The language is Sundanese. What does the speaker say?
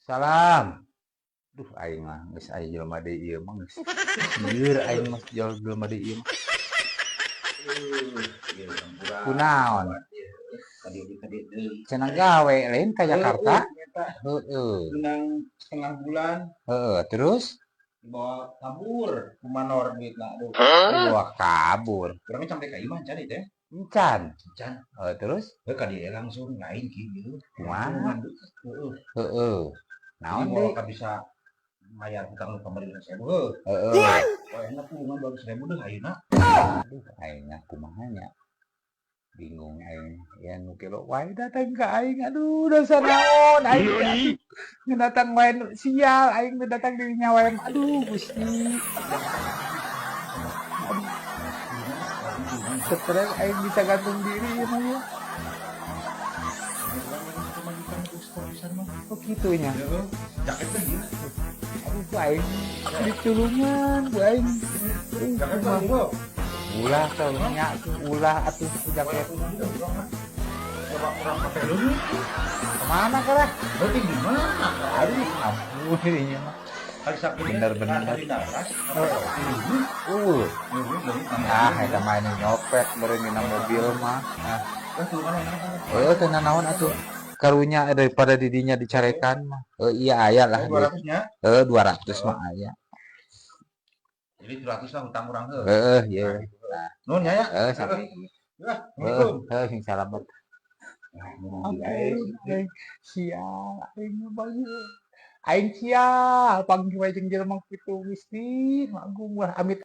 Salam. Duh, aing mah geus aya jelema deui ieu mah, geus lieur aing mah jelema deui ieu mah. Kunaon? Cenah gawe lain ka Jakarta. Heeh. Menang setengah bulan. Heeh, terus? Dibawa kabur ku manor duitna, aduh. Dibawa kabur. Urang sampai ka imah can teh. Encan. Can. Heeh, terus? Heuh, ka dieu langsung lain kieu. Kumaha? Heeh. Heeh. Naon Jadi deui? Moal bisa mayar hutang nu kamari 1.000 heuh. Heeh. Wah, enak tulungan 200.000 deh ayeuna. Aduh, aing mah kumaha nya? Bingung aing. Ya nu kelo wae datang ka aing. Aduh, dosa naon aing teh atuh. Nu datang wae nu sial aing nu datang dirinya wae. Aduh, Gusti. Aduh. Stres aing, bisa gantung diri ieu mah ya. Oh, kitu nya. Heeh. Jaket teh ieu. Aduh, ku aing ditulungan ku aing. Jaket mah ieu. Ulah nya tuh, ulah atuh ku jaket. Coba urang kape dulu. Kemana kara? Berarti gimana? Aduh, ampun ini mah. Hari Sabtu. Bener-bener. Hari daras. Uh, ah, eta mah ini nyopet meureun dina mobil mah. Ah, heuh, teu nanaon atuh. Karunya daripada didinya dicarekan mah. Heuh, iya aya lah. 200 nya. Heuh, 200 mah aya. Jadi 200 lah hutang urang heuh. Heeh, ieu. Nuhun nya ya. Heuh, sami. Wah, Heeh, Assalamualaikum. Heuh, sing salamet. Ampun, aing sial aing mah. Aing sial panggih wae jeung jelema kitu. Gusti, agung lah, amit.